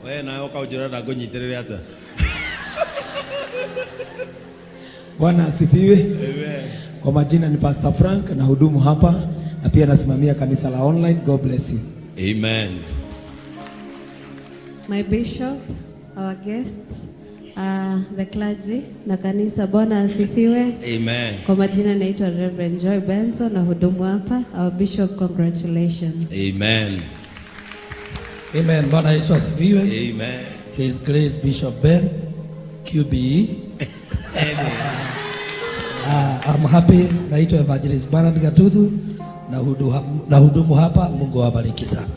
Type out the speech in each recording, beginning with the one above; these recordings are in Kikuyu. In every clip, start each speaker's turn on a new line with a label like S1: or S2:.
S1: We nawe ũkaũnjĩra ndangũnyitĩrĩre atĩa?
S2: Bwana asifiwe.
S1: Amen.
S2: Kwa majina ni Pastor Frank na hudumu hapa na pia nasimamia kanisa la online. God bless you.
S1: Amen.
S3: My bishop, our guest, the clergy na kanisa, Bwana asifiwe.
S1: Amen.
S3: Kwa majina naitwa Reverend Joy Benson na hudumu hapa. Our bishop, congratulations.
S1: Amen.
S4: Amen. Bwana Yesu asifiwe.
S1: Amen.
S4: His Grace Bishop Ben, QBE. I'm happy. Naitwa Evangelist Bernard Gatuthu na hudumu hapa. Mungu awabariki sana.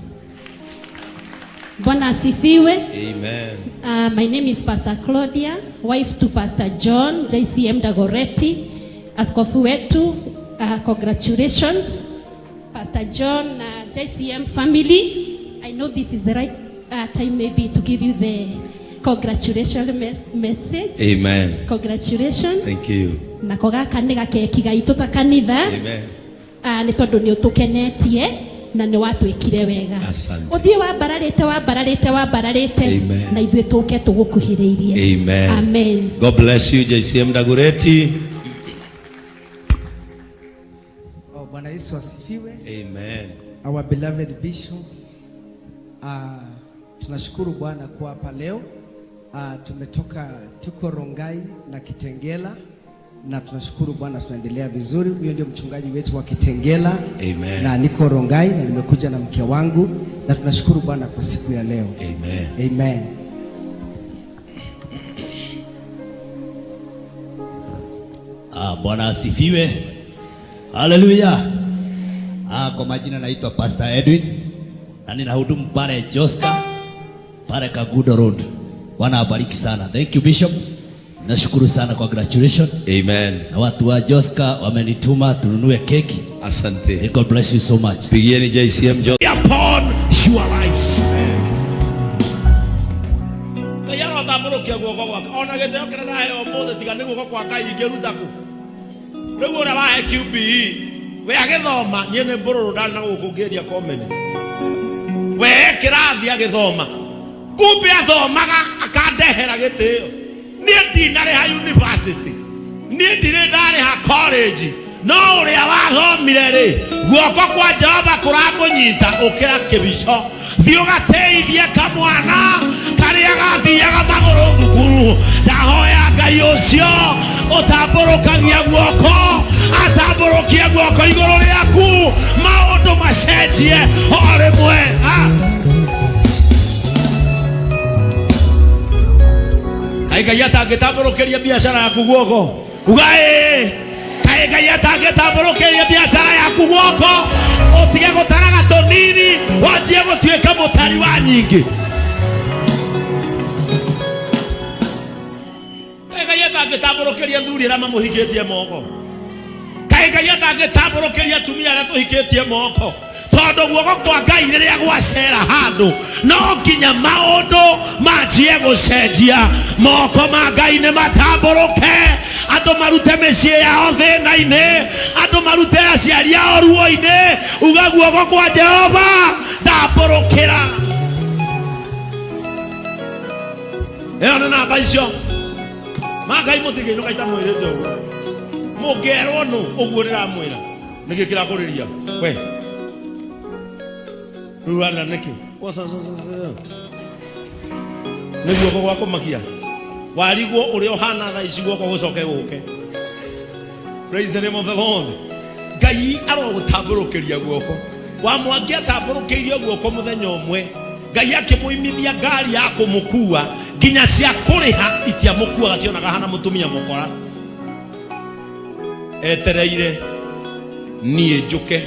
S5: Bwana asifiwe.
S1: Amen.
S5: My name is Pastor Claudia, wife to Pastor John JCM Dagoretti. Askofu wetu, congratulations Pastor John na JCM family. I know this is the right time maybe to give you the congratulation message.
S1: Amen.
S5: Congratulations.
S1: Thank you.
S5: Nako gaka nĩ gakeki gaitũ ta kanitha.
S1: Amen.
S5: Nĩ tondũ nĩ ũtũkenetie na nĩ watwĩkire wega.
S1: Asante.
S5: Ũthiĩ wambararĩte wambararĩte wambararĩte
S1: Amen.
S5: na ithuĩ tũke tũgũkuhĩrĩirie.
S1: Amen.
S5: Amen.
S1: God bless you, JCM Dagoretti.
S6: Oh, Bwana Yesu asifiwe.
S1: Amen.
S6: Our beloved bishop, tunashukuru Bwana kuwa hapa leo. Tumetoka tuko Rongai na Kitengela na tunashukuru Bwana tunaendelea vizuri. Huyo ndio mchungaji wetu wa Kitengela.
S1: Amen.
S6: Na niko Rongai na nimekuja na mke wangu na tunashukuru Bwana kwa siku ya leo.
S1: Amen.
S6: Amen.
S7: Bwana asifiwe. Haleluya. Kwa majina naitwa Pastor Edwin na ninahudumu pale Joska pale Kagudo Road. Bwana abariki sana. Thank you Bishop. Nashukuru sana kwa congratulations.
S1: Amen.
S7: Na watu wa Joska wamenituma tununue keki.
S1: Asante.
S7: May God bless you so much.
S1: Pigieni JCM Joska.
S8: Upon your life. Ngai arotambũrũkia guoko gwake ona gĩtĩo kĩrĩa ndaheo ũmũthĩ tiga nĩ guoko kwa Ngai ingĩruta kũ. Rĩu ũrĩa wahe QBE we agĩthoma, niĩ nĩ mbũrũrũ ndarĩ na gũkũ ngĩria comedy. We kĩrathi agĩthoma, kumbe athomaga akandehera gĩtĩo. Niĩ ndinarĩha university, niĩ ndirĩ ndarĩha college, no ũrĩa wathomire rĩ, guoko kwa Jehova kũramũnyita ũkĩra kĩbico. Thiĩ ũgateithie kamwana karĩa gathiaga magũrũ thukuru. Ndahoya Ngai ũcio ũtambũrũkagia guoko, atambũrũkie guoko igũrũ rĩaku, maũndũ macenjie o rĩmwe. Kaĩ Ngai atangĩtambũrũkĩria biacara yaku guoko? Uga ĩĩ. Kaĩ Ngai atangĩtambũrũkĩria biacara yaku guoko, ũtige gũtaraga tũnini, wanjie gũtuĩka mũtari wa nyingĩ. Kaĩ Ngai atangĩtambũrũkĩria athuri arĩa mamũhikĩtie moko? Kaĩ Ngai atangĩtambũrũkĩria atumia arĩa tũhikĩtie moko? Tondũ guoko kwa Ngai rĩrĩa gwacera handũ, no nginya maũndũ manjie gũcenjia. Moko ma Ngai nĩ matambũrũke, andũ marute mĩciĩ yao thĩna-inĩ, andũ marute aciari ao ruo-inĩ. Uga guoko kwa Jehova ndambũrũkĩra. Ĩyo nĩ namba icio ma Ngai mũtingĩinũka itamwĩrĩte ũguo. Mũngĩerwo nũ ũguo ndĩramwĩra, nĩkĩ kĩrakũrĩria we? Rĩu ũrarĩra nĩkĩ? Nĩ guoko gwa kũmakia. Warigwo ũrĩa ũhana thaa ici guoko gũcoke gũke. Praise the name of the Lord. Ngai arogũtambũrũkĩria guoko. Wa Mwangi atambũrũkĩirio guoko mũthenya ũmwe, Ngai akĩmũimithia ngari ya kũmũkua, nginya cia kũrĩha itiamũkuaga, cionaga hana mũtumia mũkora. Etereire niĩ njũke,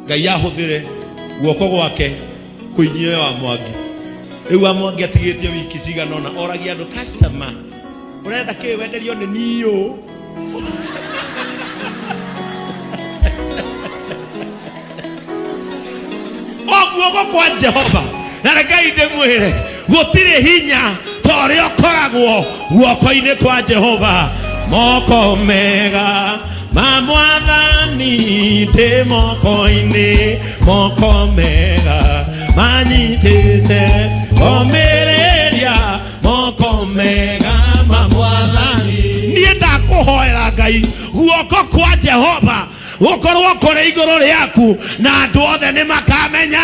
S8: Ngai ahũthĩre guoko gwake kũinyia wa Mwangi. Rĩu wa Mwangi atigĩtie wiki cigana ũna, oragia andũ customer, ũrenda kĩ wenderio nĩ niĩ ũ? O guoko kwa Jehova. Na rekei ndĩmwĩre, gũtirĩ hinya ta ũrĩa ũkoragwo guoko-inĩ kwa Jehova. Moko mega ma Mwathani ndĩ moko-inĩ, moko mega
S1: Manyitĩte omĩrĩria moko mega ma mwathani.
S8: Niĩ ndakũhoera Ngai guoko kwa Jehova gũkorwo kũrĩ igũrũ rĩaku, na andũ othe nĩ makamenya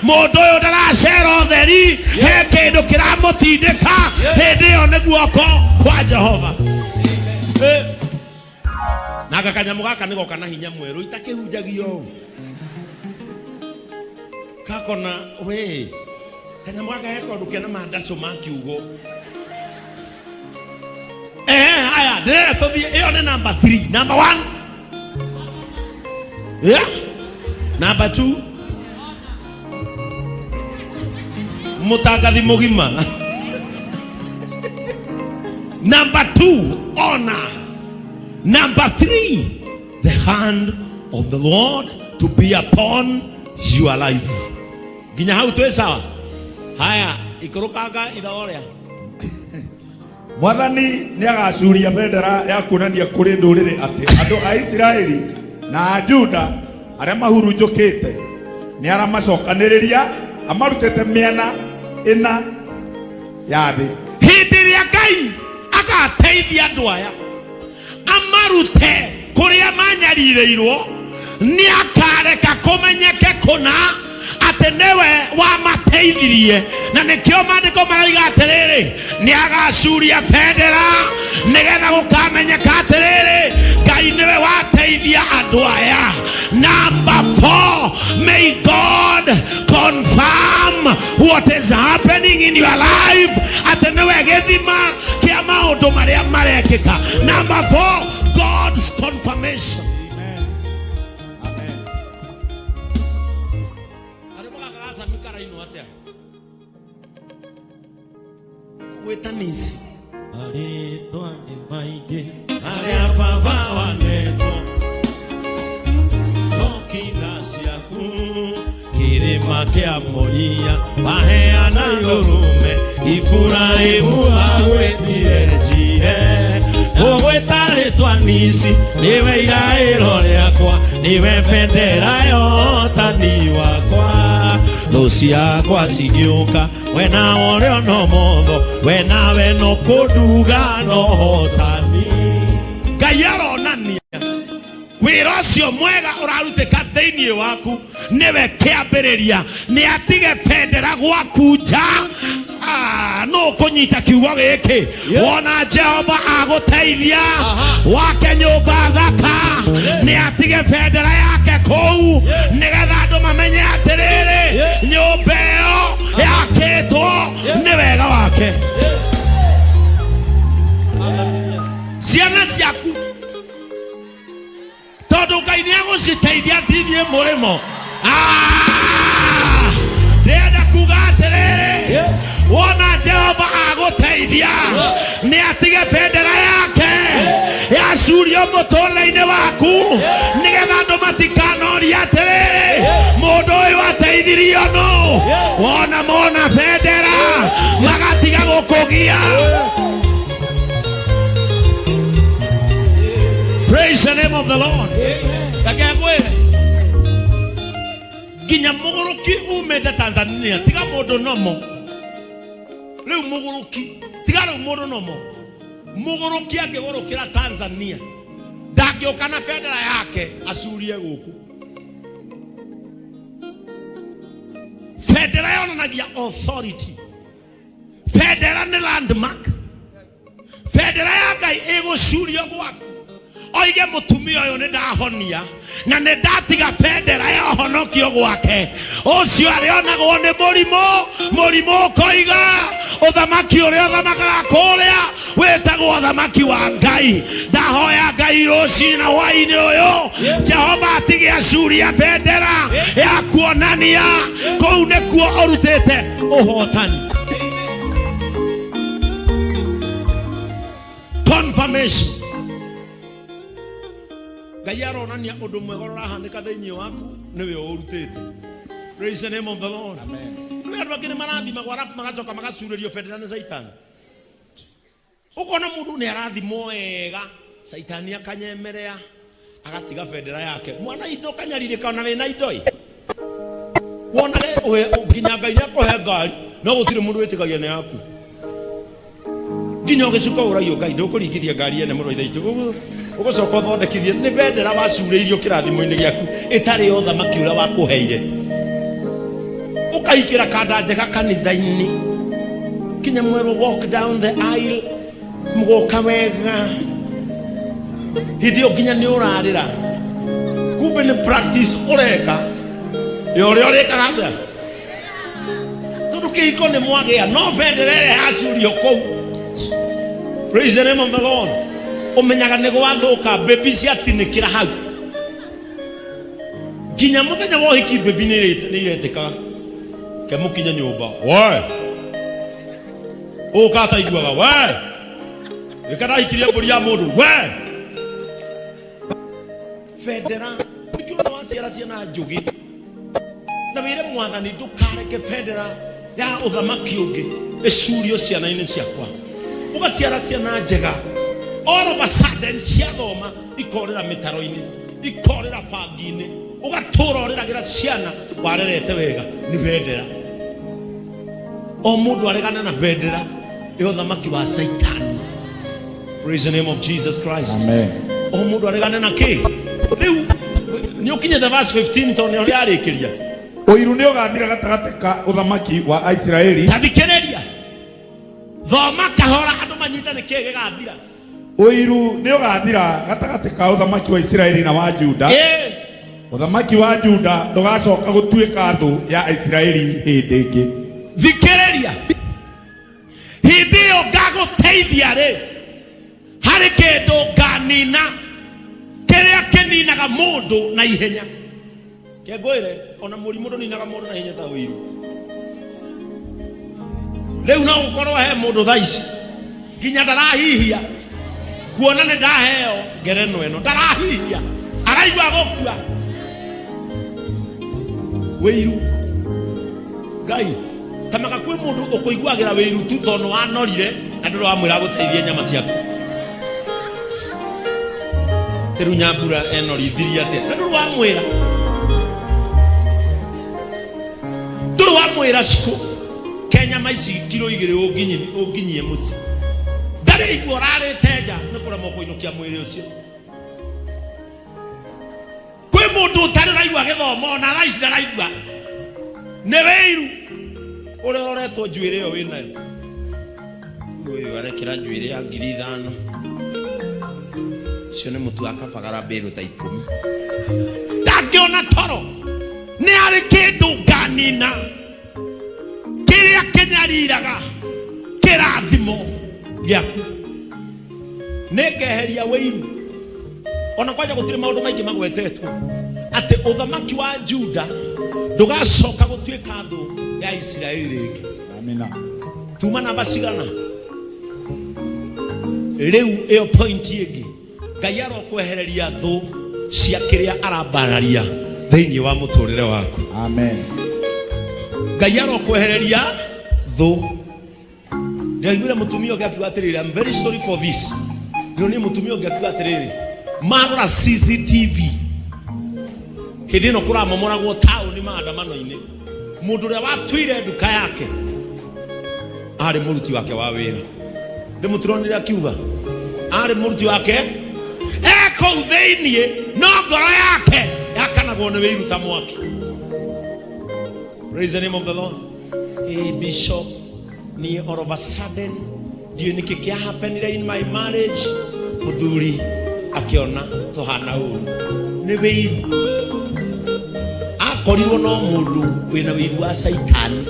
S8: mũndũ ũyũ ndaracera ũtheri, he kĩndũ kĩramũtindĩka. Hĩndĩ ĩyo nĩ guoko kwa Jehova. Eh. Na gakanyamũ gaka nĩ goka na hinya mwerũ itakĩhunjagio ũũ kakona we kanyamũ gaka he kaũndũ kena mandacũ ma kiugo. Haya ndĩrenda tũthiĩ. Ĩyo nĩ number 3. Number 1, yeah, number 2, mũtangathi mũgima. Number 2, honor. Number 3, the hand of the Lord to be upon your life. Nginya hau twĩ sawa. Haya, ikũrũkanga ithaa ũrĩa.
S9: Mwathani nĩ agacuria bendera ya kuonania kũrĩ ndũrĩrĩ atĩ andũ a Isiraeli na a Juda arĩa mahurunjũkĩte nĩ aramacokanĩrĩria amarutĩte mĩena ĩna ya thĩ.
S8: Hĩndĩ ĩrĩa Ngai agateithia andũ aya amarute kũrĩa manyarirĩirwo, nĩ akareka kũmenyeke kũna atĩ nĩwe wamateithirie, na nĩkĩo maandĩko marauga atĩrĩrĩ, nĩ agacuria bendera nĩgetha gũkamenyeka atĩrĩrĩ, Ngai nĩwe wateithia andũ aya. Number 4, may God confirm what is happening in your life, atĩ nĩwe gĩthima kĩa maũndũ marĩa marekĩka. Number 4, God's confirmation.
S9: Amen.
S8: Karĩmũ gaka gacami karainwo atĩa? Gwĩta nisi.
S1: Marĩtwa nĩ maingĩ marĩa baba wanetwo, cokitha ciaku kĩrĩma kĩa Moria, waheana ndũrũme Iburahĩmu agwĩtire njire. Ũgwĩta rĩtwa nisi, nĩwe iraĩro rĩakwa, nĩwe bendera ya ũhotani wakwa. Thũ ciakwa cigĩũka, we nawe ũrĩ ono motho, we nawe no kũnduga no hotani.
S8: Ngai aronania wĩra ũcio mwega ũrarutĩka thĩinĩ waku nĩwe kĩambĩrĩria, nĩ atige bendera gwaku nja. No kũnyita kiugo gĩkĩ, wona Jehova agũteithia wake nyũmba thaka, nĩ atige bendera yake kũu nĩgetha andũ mamenye atĩrĩrĩ, nyũmba ĩyo yakĩtwo nĩ wega wake. Ciana ciaku tondũ Ngai nĩ agũciteithia thithiĩ mũrĩmo. Ndĩrenda kuga atĩrĩrĩ, wona Jehova agũteithia nĩ atige bendera yake yacurio mũtũũrĩre-inĩ waku, nĩgetha andũ matikanorie atĩrĩrĩ, mũndũ ũyũ ateithirio nũ. Wona mona bendera magatiga gũkũgia. Praise the name of the Lord. Reke ngwĩre, nginya mũgũrũki umĩte Tanzania, tiga mũndũ nomo rĩu, mũgũrũki tiga rĩu mũndũ nomo, mũgũrũki angĩgũrũkĩra Tanzania ndangĩũka na bendera yake acurie gũkũ. Bendera yonanagia authority. Bendera nĩ landmark. Bendera ya Ngai ĩgũcurio gwaku, oige mũtumia ũyũ nĩ ndahonia na nĩ ndatiga bendera ya ũhonokio gwake. Ũcio arĩonagwo nĩ mũrimũ, mũrimũ ũkoiga ũthamaki ũrĩa ũthamakaga kũrĩa wĩtagwo ũthamaki wa Ngai. Ndahoya Ngai rũcinĩ na hwaĩ-inĩ ũyũ, Jehova atige acuria bendera ya kuonania kũu nĩkuo ũrutĩte ũhotani. Confirmation. Ngai aronania ũndũ mwega ũrĩa ũrahanĩka thĩinĩ waku nĩwe ũrutĩte. Praise the name of the Lord.
S9: Amen.
S8: Rĩu andũ angĩ nĩ marathimagwo arabu magacoka magacurĩrio bendera nĩ Caitani. Ũkona mũndũ nĩ arathimwo wega, Caitani akanyemerea agatiga bendera yake. Mwana itũ ũkanyarirĩka ona wĩna indo ĩ. Wonage nginya Ngai nĩakũhe ngari, no gũtirĩ mũndũ wĩtĩkagia nĩ yaku. Nginya ũgĩcuka ũragio Ngai ndũkũringithia ngari ene mũno ithe itũ. Ũgũcoka ũthondekithie nĩ bendera wacurĩirio kĩrathimo-inĩ gĩaku ĩtarĩ ya ũthamaki ũrĩa wakũheire. Ũkaingĩra kanda njega kanitha-inĩ kinya mwerwo walk down the aisle mũgoka wega hĩndĩ ĩyo nginya nĩ ũrarĩra kumbe nĩ practice ũreka ya ũrĩa ũrĩkaga atĩa tondũ kĩhiko nĩ mwagĩa no bendera ĩrĩa yacurio kũu. Praise the name of the Lord. Ũmenyaga nĩ gwathũka baby ciatinĩkĩra hau nginya mũthenya wa ũhiki baby nĩ iretĩkaga ke mũkinye nyũmba we ũka ataiguaga we ĩka ndahikirie mbũri ya mũndũ we bendera nĩkĩo ũrona waciara ciana njũgĩ na wĩre mwathani ndũkareke bendera ya ũthamaki ũngĩ ĩcurio ciana-inĩ ciakwa. Ũgaciara ciana njega all of a sudden ciathoma ikorĩra mĩtaro-inĩ, ikorĩra bangi-inĩ, ũgatũra ũrĩragĩra ciana warerete wega nĩ bendera. O mũndũ aregane na bendera ya ũthamaki wa Saitani. Praise the name of Jesus Christ.
S9: Amen.
S8: O mũndũ aregane na kĩ? Rĩu nĩ ũkinyĩte verse 15 tondũ nĩ ũrĩa arĩkĩria.
S9: Ũiru nĩ ũgathira gatagatĩ ka ũthamaki wa Aisiraeli.
S8: Ta thikĩrĩria. Thoma kahora andũ manyite nĩ kĩĩ gĩgathira.
S9: Ũiru nĩ ũgathira gatagatĩ ka ũthamaki wa Isiraeli na wa Juda. Ũthamaki wa Juda ndũgacoka gũtuĩka thũ ya Isiraeli hĩndĩ ĩngĩ.
S8: Thikĩrĩria. Hĩndĩ ĩyo ngagũteithia rĩ, harĩ kĩndũ nganina kĩrĩa kĩninaga mũndũ na ihenya. Kengwĩre ona mũrimũ ndũninaga mũndũ na ihenya ta ũiru. Rĩu no gũkorwo he mũndũ thaa ici nginya ndarahihia kuona nĩ ndaheo ngerenwa ĩno, ndarahihia araigua gũkua. Wĩiru Ngai tamaga kwĩ mũndũ ũkũiguagĩra wĩiru tu tondũ wanorire na ndũrĩ wamwĩra agũteithie nyama ciaku. Rĩu Nyambura enorithirie atĩa na ndũrĩ wamwĩra, ndũrĩ wamwĩra cikũ ke nyama ici kiro igĩrĩ ũnginyie mũciĩ. Ndarĩ igua ũrarĩte nja nĩ kũremwo kũinũkia mwĩrĩ ũcio. Kwĩ mũndũ ũtarĩ ũraigua gĩthomo ona thaa ici ndaraigua nĩ wĩiru ũrĩa ũroretwo njuĩrĩ ĩyo wĩnayo. Ũyũ arekĩra njuĩrĩ ya 5,000 ũcio nĩ mũtu wa kabagara mbĩrũ ta 10. Ndangĩona toro nĩ arĩ kĩndũ nganina kĩrĩa kĩnyariraga kĩrathimo gĩaku. Nĩ ngeheria wĩiru. Ona kwanja gũtirĩ maũndũ maingĩ magwetetwo atĩ ũthamaki wa Juda ndũgacoka gũtuĩka thũ ya Isiraeli rĩngĩ.
S9: Amina.
S8: Tuma namba cigana rĩu ĩyo point ĩngĩ Ngai arokwehereria thũ cia kĩrĩa arambararia thĩinĩ wa mũtũrĩre waku.
S9: Amen.
S8: Ngai arokwehereria thũ. Ndĩraiguire mũtumia ũngĩ akiuga atĩrĩrĩ, I'm very sorry for this. Ndĩronire mũtumia ũngĩ akiuga atĩrĩrĩ, marora CCTV hĩndĩ ĩno kũramomoragwo taũni maandamano-inĩ, mũndũ ũrĩa watuire nduka yake arĩ mũruti wake wa wĩra. Ndĩmũtironire akiuga arĩ mũruti wake e kũu thĩiniĩ, no ngoro yake yakanagwo nĩ wĩiru ta mwaki. Praise the name of the Lord. Hey, Bishop, ni all of a sudden ndiũĩ nĩkĩ kĩa happenire in my marriage. Mũthuri akĩona tũhana ũru nĩ wĩiru. Akorirwo no mũndũ wĩna wĩiru wa Saitani.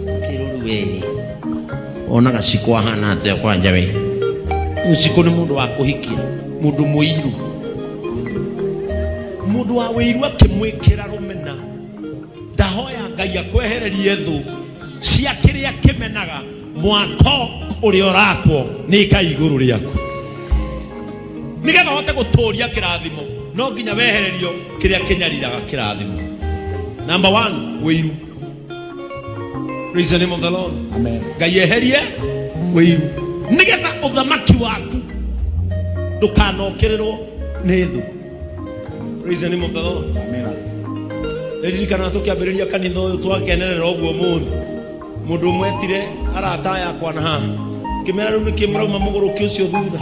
S8: Kĩrwo rĩu werĩ onaga cikũ ahana atĩa kwanja we. Rĩu cikũ nĩ mũndũ wa kũhikia, mũndũ mũiru, mũndũ wa wĩiru akĩmwĩkĩra rũmena. Ndahoya Ngai akwehererie thũ cia kĩrĩa kĩmenaga mwako ũrĩa ũrakwo nĩ Ngai igũrũ rĩaku, nĩgetha ũhote gũtũria kĩrathimo no nginya wehererio kĩrĩa kĩnyariraga kĩrathimo. Number 1, wĩiru. Praise the name of the Lord.
S9: Amen.
S8: Ngai eherie wĩiru nĩgetha ũthamaki waku ndũkanokĩrĩrwo nĩ thũ. Praise the name of the Lord.
S9: Amen.
S8: Nĩndirikanaga tũkĩambĩrĩria kanitha ũyũ twakenerera ũguo mũno. Mũndũ ũmwe etire arata aya akwa na haha. Ngĩmera rĩu nĩkĩ mũrauma mũgũrũki ũcio thutha.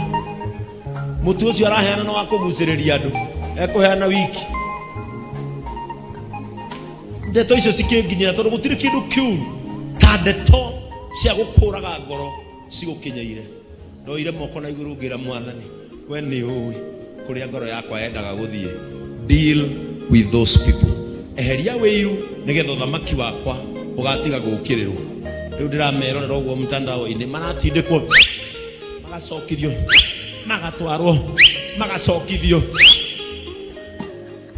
S8: Mũtu ũcio araheana nĩ wa kũgucĩrĩria andũ. Ekũheana wiki. Ndeto icio cikĩnginyĩra tondũ gũtirĩ kĩndũ kĩũru ta ndeto cia gũkũraga ngoro cigũkinyeire. Ndoire moko na igũrũ ngĩra Mwathani, we nĩ ũĩ kũrĩa ngoro yakwa yendaga gũthiĩ. Deal with those people. Eheria wĩiru nĩgetha ũthamaki wakwa ũgatiga gũũkĩrĩrwo. Rĩu ndĩramerorera ũguo mtandao-inĩ maratindĩkwo magacokithio magatwarwo magacokithio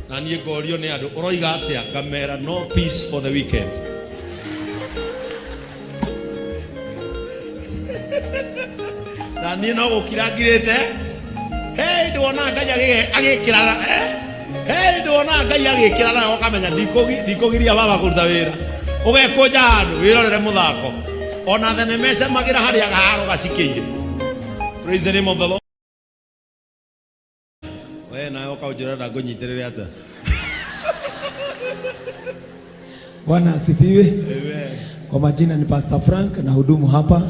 S8: na niĩ ngorio nĩ andũ ũroiga atĩa ngamera no peace for the weekend. Na niĩ no gũkira ngirĩte. Hey, ndĩwona Ngai agĩkĩrana eh? Hey, ndĩwona Ngai agĩkĩrana ũkamenya ndikũgiria baba kũruta wĩra. Ũgekũnja handũ wĩrorere mũthako ona thenema ĩcemagĩra harĩa gaharo gacikĩire. Praise the name of the Lord. We nawe ũkaũnjĩra ndangũnyitĩrĩre atĩa?
S2: Bwana asifiwe.
S8: Amen.
S2: Kwa majina ni Pastor Frank na hudumu hapa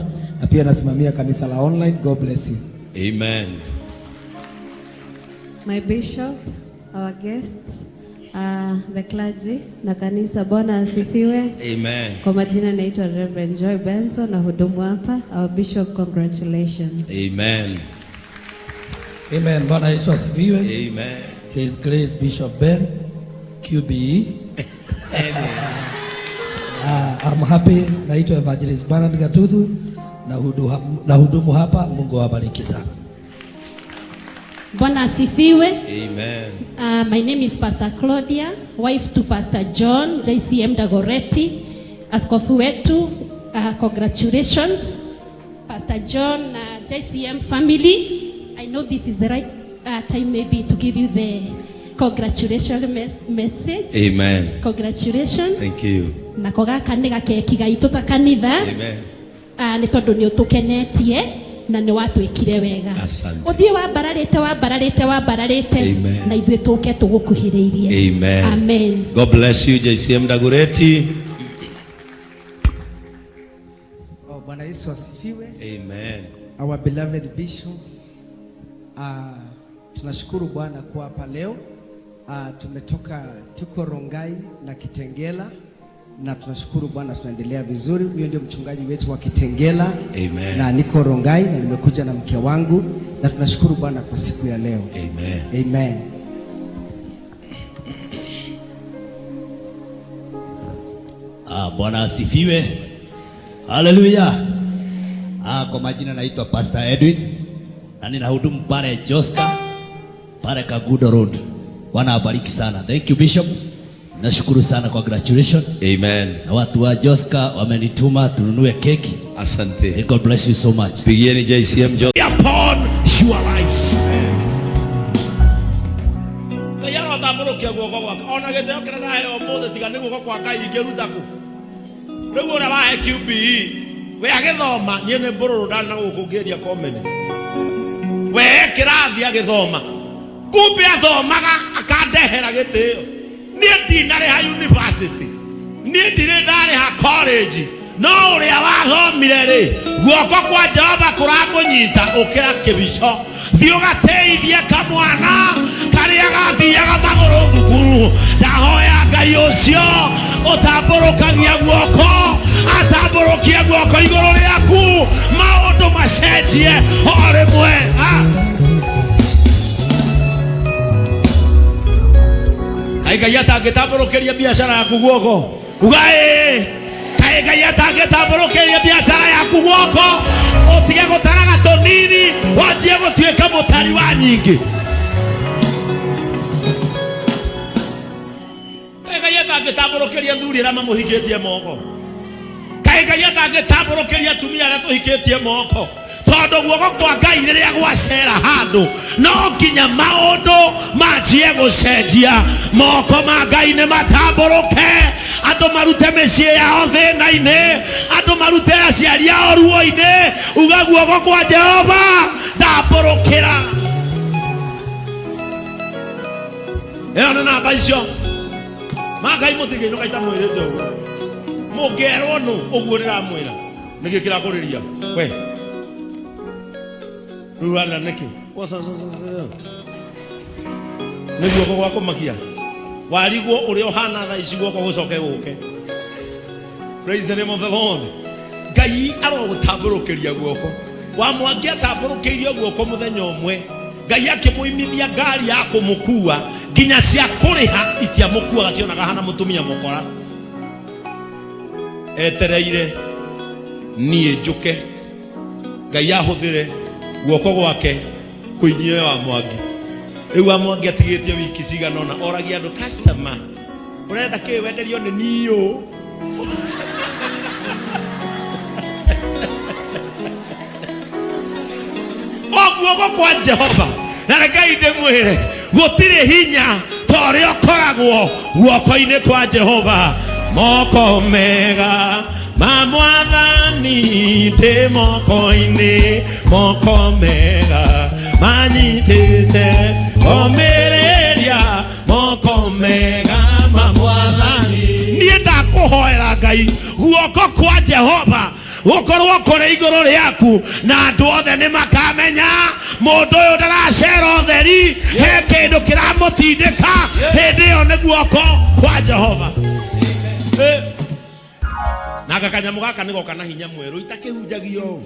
S2: na pia nasimamia kanisa la online. God bless you.
S8: Amen.
S3: My bishop, our guest, the clergy na kanisa. Bwana asifiwe.
S8: Amen.
S3: Kwa majina naitwa Reverend Joy Benson na hudumu hapa. Our bishop, congratulations.
S8: Amen.
S4: Amen. Bwana Yesu asifiwe.
S8: Amen.
S4: His Grace Bishop Ben, QBE. I'm happy. Naitwa Evangelist Bernard Gatuthu na hudumu hapa. Mungu awabariki sana.
S5: Bwana asifiwe.
S8: Amen.
S5: My name is Pastor Claudia, wife to Pastor John, JCM Dagoretti. Askofu wetu, congratulations. Pastor John na JCM family. I know this is the right time maybe to give you the congratulation message.
S8: Amen.
S5: Congratulations.
S8: Thank you.
S5: Nako gaka nĩ gakeki gaitũ ta kanitha.
S8: Amen.
S5: Nĩ tondũ nĩ ũtũkenetie na nĩ watwĩkire wega.
S8: Asante.
S5: Ũthiĩ wambararĩte wambararĩte wambararĩte
S8: Amen.
S5: na ithuĩ tũke tũgũkuhĩrĩirie.
S8: Amen.
S5: Amen.
S8: God bless you, JCM Dagoretti.
S6: Oh, Bwana Yesu asifiwe.
S8: Amen.
S6: Our beloved bishop, tunashukuru Bwana kuwa hapa leo. Tumetoka tuko Rongai na Kitengela na tunashukuru Bwana tunaendelea vizuri. Huyo ndio mchungaji wetu wa Kitengela.
S8: Amen.
S6: Na niko Rongai na nimekuja na mke wangu na tunashukuru Bwana kwa siku ya leo.
S8: Amen.
S6: Amen.
S7: Bwana asifiwe. Haleluya. Kwa majina naitwa Pastor Edwin na ninahudumu pale Joska pale Kagudo Road. Bwana abariki sana. Thank you Bishop. Nashukuru sana kwa congratulations.
S8: Amen.
S7: Na watu wa Joska wamenituma tununue keki.
S8: Asante.
S7: May God bless you so much.
S8: Pigieni JCM Joska. Upon your life. Ngai arotambũrũkia guoko gwake ona gĩtĩo kĩrĩa ndaheo ũmũthĩ tiga nĩ guoko kwa Ngai ingĩruta kũ. Rĩu ũrĩa wahe QBE we agĩthoma niĩ nĩ mbũrũrũ ndarĩ na gũkũ ngĩria comedy. We kĩrathi agĩthoma kumbe athomaga akandehera gĩtĩo. Niĩ ndinarĩha university, niĩ ndirĩ ndarĩha college, no ũrĩa wathomire rĩ guoko kwa Jehova kũramũnyita ũkĩra kĩbico thiĩ ũgateithie kamwana karĩa gathiaga magũrũ thukuru. Ndahoya Ngai ũcio ũtambũrũkagia guoko atambũrũkie guoko igũrũ rĩaku maũndũ macenjie o rĩmwe. Kaĩ Ngai atangĩtambũrũkĩria biacara yaku guoko uga ĩĩ. Kaĩ Ngai atangĩtambũrũkĩria biacara yaku guoko ũtige gũtaraga tũnini wanjie gũtuĩka mũtari wa nyingĩ. Kaĩ Ngai atangĩtambũrũkĩria athuri arĩa mamũhikĩtie moko. Kaĩ Ngai atangĩtambũrũkĩria atumia arĩa tũhikĩtie moko. Tondũ guoko kwa Ngai rĩrĩa gwacera handũ no nginya maũndũ manjie gũcenjia. Moko ma Ngai nĩ matambũrũke, andũ marute mĩciĩ yao thĩna-inĩ, andũ marute aciari ao ruo-inĩ. Uga guoko kwa Jehova ndambũrũkĩra. Ĩyo nĩ namba icio. Ma Ngai mũtingĩinũka itamwĩrĩte ũguo. Mũngĩerwo nũ ũguo ndĩramwĩra. Nĩkĩ kĩrakũrĩria? We. Rĩu ũrarĩra nĩkĩ? Nĩ guoko gwa kũmakia. Warigwo ũrĩa ũhana thaa ici guoko gũcoke gũke. Praise the name of the Lord. Ngai arogũtambũrũkĩria guoko. Wa Mwangi atambũrũkĩirio guoko mũthenya ũmwe. Ngai akĩmũimithia ngari ya kũmũkua nginya cia kũrĩha itiamũkuaga cionaga hana mũtumia mũkora. Etereire niĩ njũke Ngai ahũthĩre guoko gwake kũinyia wa Mwangi. Rĩu wa Mwangi atigĩtie wiki cigana ũna oragia andũ customer ũrenda kĩ wenderio nĩ niĩ ũ? O guoko kwa Jehova na rekei ndĩmwĩre gũtirĩ hinya ta ũrĩa ũkoragwo guoko-inĩ kwa Jehova. Moko mega ma mwathani ndĩ moko-inĩ, moko mega manyitĩte omĩrĩria, moko mega ma mwathani. Niĩ ndakũhoera Ngai guoko kwa Jehova gũkorwo kũrĩ igũrũ rĩaku, na andũ othe nĩ makamenya mũndũ ũyũ ndaracera ũtheri, he kĩndũ kĩramũtindĩka. Hĩndĩ ĩyo nĩ guoko kwa Jehova. Na gakanyamũ gaka nĩ goka na hinya mwerũ itakĩhunjagio ũũ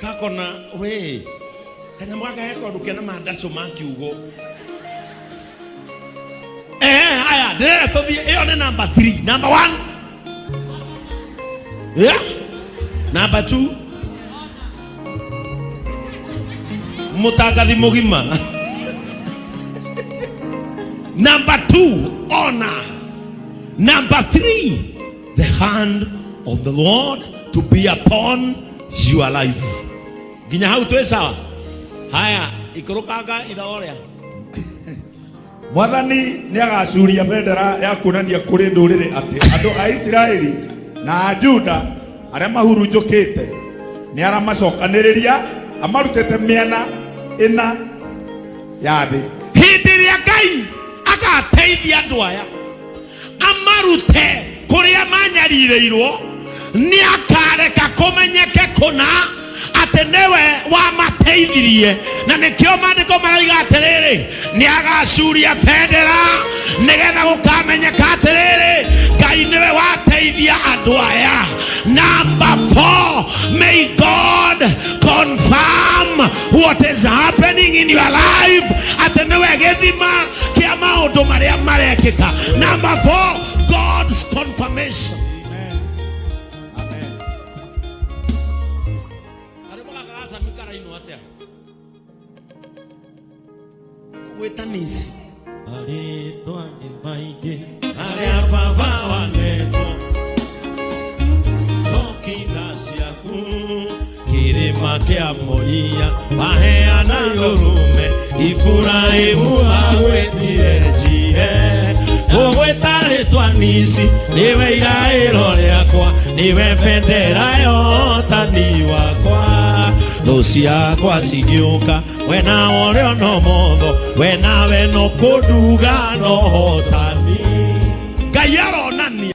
S8: kakona we kanyamũ gaka he kaũndũ kena mandacũ ma kiugo. Haya ndĩrenda tũthiĩ ĩyo nĩ number 3. Number 1, yeah. Number 2, mũtangathi mũgima. Number 2, honor. Number 3, the hand of the Lord to be upon your life. Nginya hau twĩ sawa. Haya, ikũrũkanga ithaa ũrĩa.
S9: Mwathani nĩ agacuria bendera ya kuonania kũrĩ ndũrĩrĩ atĩ andũ a Isiraeli na a Juda arĩa mahurunjũkĩte nĩ aramacokanĩrĩria amarutĩte mĩena ĩna ya thĩ.
S8: Hĩndĩ ĩrĩa Ngai agateithia andũ aya amarute kũrĩa manyarirĩirwo, nĩ akareka kũmenyeke kũna atĩ nĩwe wamateithirie. Na nĩkĩo maandĩko maroiga atĩrĩrĩ, nĩ agacuria bendera nĩgetha gũkamenyeka atĩrĩrĩ, Ngai nĩwe wateithia andũ aya. Number 4, may God confirm what is happening in your life, atĩ nĩwe gĩthima kĩa maũndũ marĩa marekĩka. Number 4, God's confirmation.
S9: Amen.
S8: Karĩmũ gaka gacami karainwo atĩa? Gwĩta nisi.
S1: Marĩtwa nĩ maingĩ
S8: Arĩa baba wanetwo Coki tha ciaku kĩrĩma kĩa Moria waheana ndũrũme Iburahĩmu agwĩtire njire ũgwĩta rĩtwa nisi nĩwe iraĩro rĩakwa nĩwe bendera yotani wakwa thũ ciakwa cigĩũka we nawe ũrĩ ono motho we nawe no kũnduga no hotani. Ngai aronania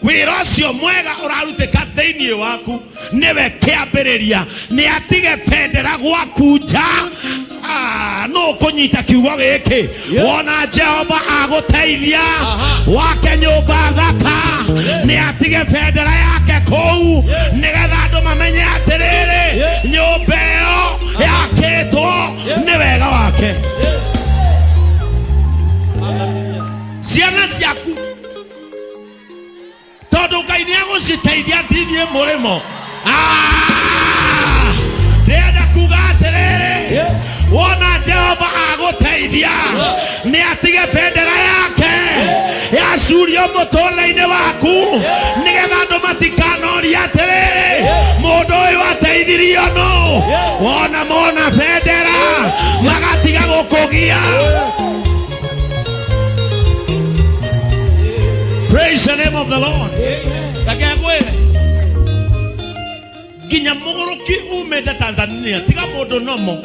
S8: wĩra ũcio mwega ũrarutĩka thĩinĩ waku nĩwe kĩambĩrĩria, nĩ atige bendera gwaku nja. No kũnyita kiugo gĩkĩ wona Jehova agũteithia wake nyũmba thaka, nĩ atige bendera yake kũu nĩgetha andũ mamenye atĩrĩrĩ, nyũmba ĩyo yakĩtwo nĩ wega wake. Ciana ciaku tondũ Ngai nĩ agũciteithia thĩinĩ mũrĩmo. Ndĩrenda kuga atĩrĩrĩ, wona Jehova agũteithia nĩ atige bendera yake yacurio mũtũũrĩre-inĩ waku nĩgetha andũ matikanorie atĩrĩrĩ, mũndũ ũyũ ateithirio nũ. Wona mona bendera magatiga gũkũgia. Praise the name of the Lord. Reke ngwĩre, nginya mũgũrũki umĩte Tanzania, tiga mũndũ nomo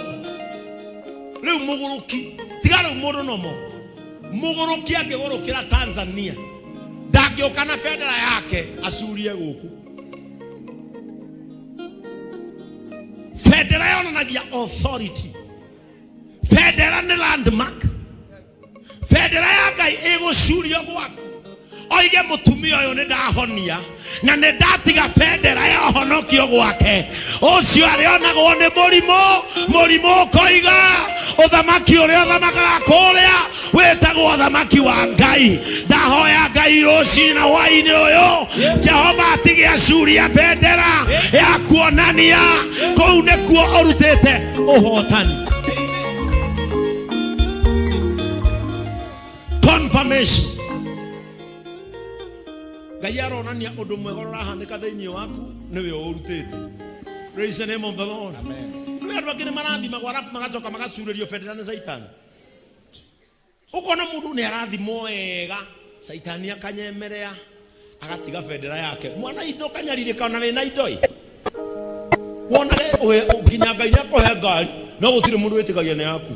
S8: rĩu, mũgũrũki tiga rĩu mũndũ nomo. Mũgũrũki angĩgũrũkĩra Tanzania ndangĩũka na bendera yake acurie gũkũ. Bendera yonanagia authority. Bendera nĩ landmark. Bendera ya Ngai ĩgũcurio gwaku oige mũtumia ũyũ nĩ ndahonia na nĩ ndatiga bendera ya ũhonokio gwake. Ũcio arĩonagwo nĩ mũrimũ, mũrimũ ũkoiga ũthamaki ũrĩa ũthamakaga kũrĩa wĩtagwo ũthamaki wa Ngai. Ndahoya Ngai rũcinĩ na hwaĩ-inĩ ũyũ Jehova atige acuria bendera ya kuonania kũu nĩkuo ũrutĩte ũhotani. Confirmation. Ngai aronania ũndũ mwega ũrĩa ũrahanĩka thĩinĩ waku nĩwe ũrutĩte. Praise the name of the Lord. Amen. Rĩu andũ angĩ nĩ marathimagwo arabu magacoka magacurĩrio bendera nĩ Caitani. Ũkona mũndũ nĩ arathimwo wega, Caitani akanyemerea agatiga bendera yake. Mwana itũ ũkanyarirĩka ona wĩna indo ĩ. Wonage nginya Ngai nĩ akũhe ngari no gũtirĩ mũndũ wĩtĩkagia nĩ yaku.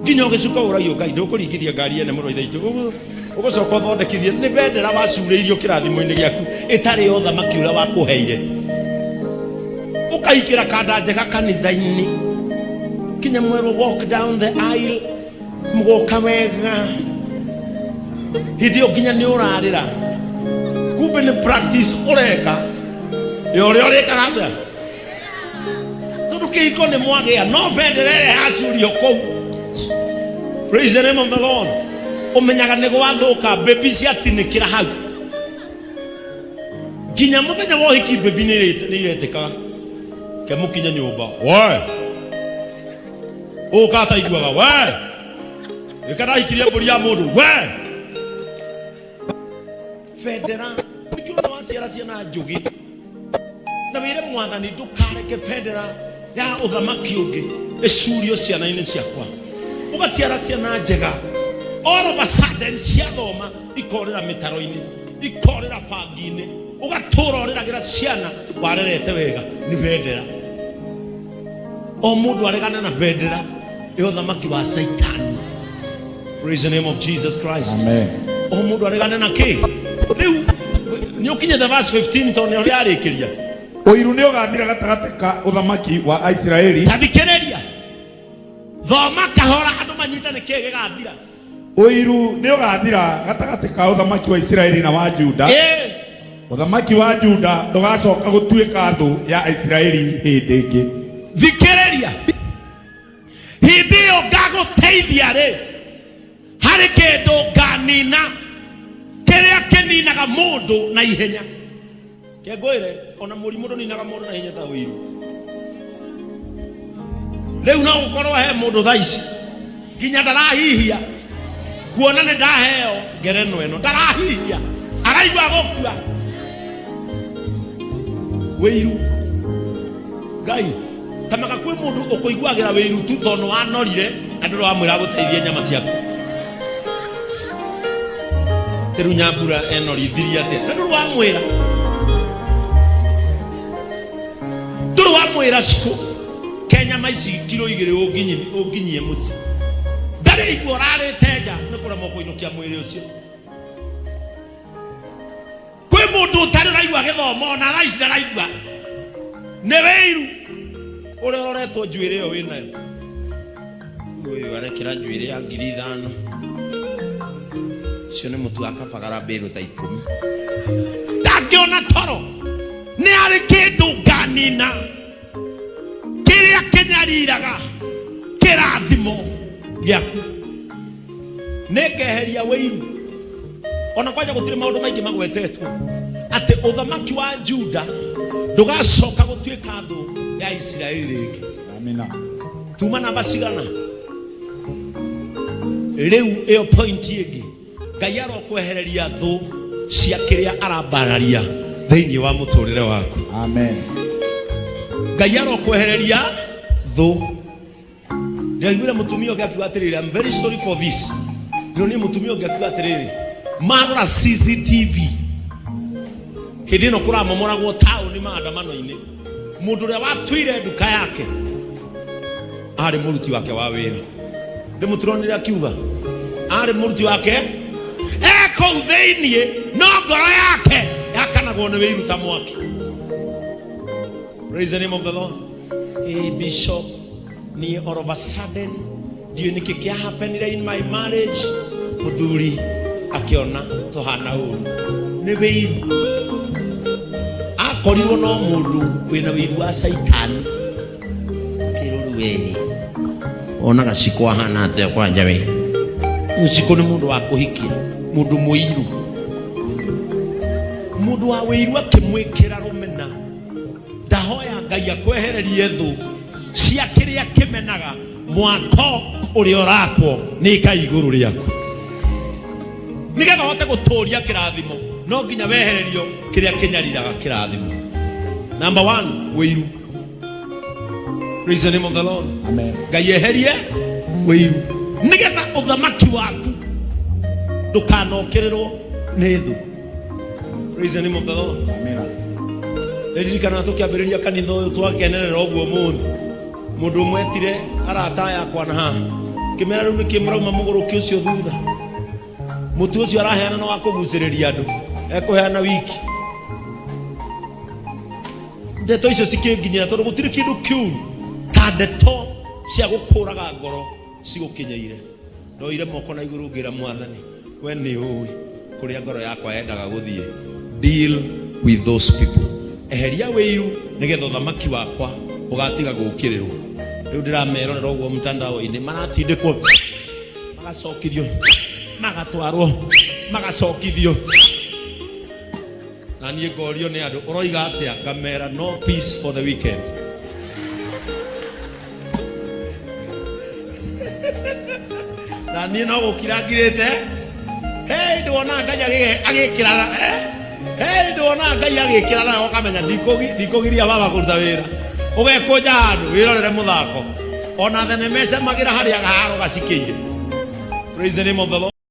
S8: Nginya ũgĩcuka ũragio Ngai ndũkũringithia ngari ene mũno ithe itũ. Ũgũcoka ũthondekithie nĩ bendera wacurĩirio kĩrathimo-inĩ gĩaku ĩtarĩ ya ũthamaki ũrĩa wakũheire. Ũkaingĩra kanda njega kanitha-inĩ kinya mwerwo walk down the aisle mũgoka wega hĩndĩ ĩyo nginya nĩ ũrarĩra kumbe nĩ practice ũreka ya ũrĩa ũrĩkaga atĩa tondũ kĩhiko nĩ mwagĩa no bendera ĩrĩa yacurio kũu. Praise the name of the Lord. Ũmenyaga nĩ gwathũka baby ciatinĩkĩra hau nginya mũthenya wa ũhiki baby nĩ iretĩkaga ke mũkinye nyũmba we ũka ataiguaga we ĩka ndahikirie mbũri ya mũndũ we bendera nĩkĩo ũrona waciara ciana njũgĩ na wĩre mwathani ndũkareke bendera ya ũthamaki ũngĩ ĩcurio ciana-inĩ ciakwa. Ũgaciara ciana njega all of a sudden ciathoma ikorĩra mĩtaro-inĩ ikorĩra bangi-inĩ ũgatũra ũrĩragĩra ciana warerete wega nĩ bendera. O mũndũ aregane na bendera ya ũthamaki wa Caitani. Praise the name of Jesus Christ.
S9: Amen.
S8: O mũndũ aregane na kĩ rĩu nĩ ũkinyĩte verse 15 tondũ nĩ ũrĩa arĩkĩria.
S9: Ũiru nĩ ũgathira gatagatĩ ka ũthamaki wa Aisiraeli.
S8: Tathikĩrĩria thoma kahora andũ manyite nĩ kĩĩ gĩgathira.
S9: Ũiru nĩ ũgathira gatagatĩ ka ũthamaki wa Isiraeli na wa Juda. Ũthamaki wa Juda ndũgacoka gũtuĩka thũ ya Isiraeli hĩndĩ ĩngĩ.
S8: Thikĩrĩria hĩndĩ ĩyo ngagũteithia rĩ harĩ kĩndũ nganina kĩrĩa kĩninaga mũndũ na ihenya. Kengwĩre ona mũrimũ ndũninaga mũndũ na ihenya ta ũiru. Rĩu no gũkorwo he mũndũ thaa ici nginya ndarahihia kuona nĩ ndaheo ngerenwa ĩno ndarahihia araigua gũkua wĩiru. Ngai tamaga kwĩ mũndũ ũkũiguagĩra wĩiru tu tondũ wanorire na ndũrĩ wamwĩra gũteithia nyama ciaku. Rĩu Nyambura enorithirie atĩa na ndũrĩ wamwĩra ndũrĩ wamwĩra cikũ ke nyama ici kiro igĩrĩ ũnginyie mũciĩ ndarĩ igua ũrarĩte nja nĩ kũremwo kũinũkia mwĩrĩ ũcio. Kwĩ mũndũ ũtarĩ ũraigua gĩthomo ona thaa ici ndaraigua nĩ wĩiru ũrĩa ũroretwo njuĩrĩ ĩyo wĩnayo. Ũyũ arekĩra njuĩrĩ ya 5,000 ũcio nĩ mũtu wa kabagara mbĩrũ ta 10 ndangĩona toro nĩ arĩ kĩndũ nganina kĩrĩa kĩnyariraga kĩrathimo gĩaku. Nĩ ngeheria wĩiru ona kwanja gũtirĩ maũndũ maingĩ magwetetwo atĩ ũthamaki wa Juda ndũgacoka gũtuĩka thũ ya Isiraeli rĩngĩ.
S9: Amina.
S8: Tuma namba cigana rĩu ĩyo point ĩngĩ Ngai arokwehereria thũ cia kĩrĩa arambararia thĩinĩ wa mũtũrĩre waku.
S9: Amen.
S8: Ngai arokwehereria thũ. Ndĩraiguire mũtumia ũngĩ akiuga atĩrĩrĩ, I'm very sorry for this. Ndĩronire mũtumia ũngĩ akiuga atĩrĩrĩ, marora CCTV hĩndĩ ĩno kũramomoragwo taũni maandamano-inĩ, mũndũ ũrĩa watuire nduka yake arĩ mũruti wake wa wĩra. Ndĩmũtironire akiuga arĩ mũruti wake e kũu thĩiniĩ, no ngoro yake yakanagwo nĩ wĩiru ta mwaki. Praise the name of the Lord. Hey, Bishop, ni all of a sudden ndiũĩ nĩkĩ kĩa happenire in my marriage. Mũthuri akĩona tũhana ũru nĩ wĩiru. Akorirwo no mũndũ wĩna wĩiru wa Caitani. Kĩrũru weri onaga Cikũ ahana atĩa kwanja we. Cikũ nĩ mũndũ wa kũhikia, mũndũ mũiru, mũndũ wa wĩiru akĩmwĩkĩra rũmena. Ndahoya Ngai akwehererie thũ cia kĩrĩa kĩmenaga mwako ũrĩa ũrakwo nĩ Ngai igũrũ rĩaku, nĩgetha ũhote gũtũria kĩrathimo no nginya wehererio kĩrĩa kĩnyariraga kĩrathimo. Number one, wĩiru. Praise the name of the Lord.
S2: Amen.
S8: Ngai eherie wĩiru nĩgetha ũthamaki waku ndũkanokĩrĩrwo nĩ thũ. Praise the name of the Lord.
S2: Amen.
S8: Nĩririkana tũkĩambĩrĩria kanitha ũyũ twakenerera ũguo mũno, mũndũ ũmwe etire arata yakwa na haha kĩmera rĩu nĩkĩ mũrauma mũgũrũki ũcio thutha mũtu ũcio araheana na wa kũgucĩrĩria andũ ekũheana wiki. Ndeto icio cikĩnginyĩra tondũ gũtirĩ kĩndũ kĩũru ta ndeto cia gũkũraga ngoro cigũkinyĩire. Ndoire moko na igũrũ ngĩra Mwathani, we nĩ ũĩ kũrĩa ngoro yakwa yendaga gũthiĩ. Deal with those people, eheria wĩiru nĩgetha ũthamaki wakwa ũgatiga gũũkĩrĩrwo. Rĩu ndĩramerorera ũguo mtandao-inĩ maratindĩkwo, magacokithio, magatwarwo, magacokithio, na niĩ ngorio nĩ andũ ũroiga atĩa, ngamera no peace for the weekend. Na niĩ no gũkira ngirĩte. Hey, ndĩwona Ngai agĩkĩrana, eh? Hey, ndĩwona Ngai agĩkĩrana, ũkamenya ndikũgiria baba kũruta wĩra. Ũgekũnja handũ wĩrorere mũthako, ona thenema ĩcemagĩra harĩa gaharo gacikĩire. Praise the name of the Lord.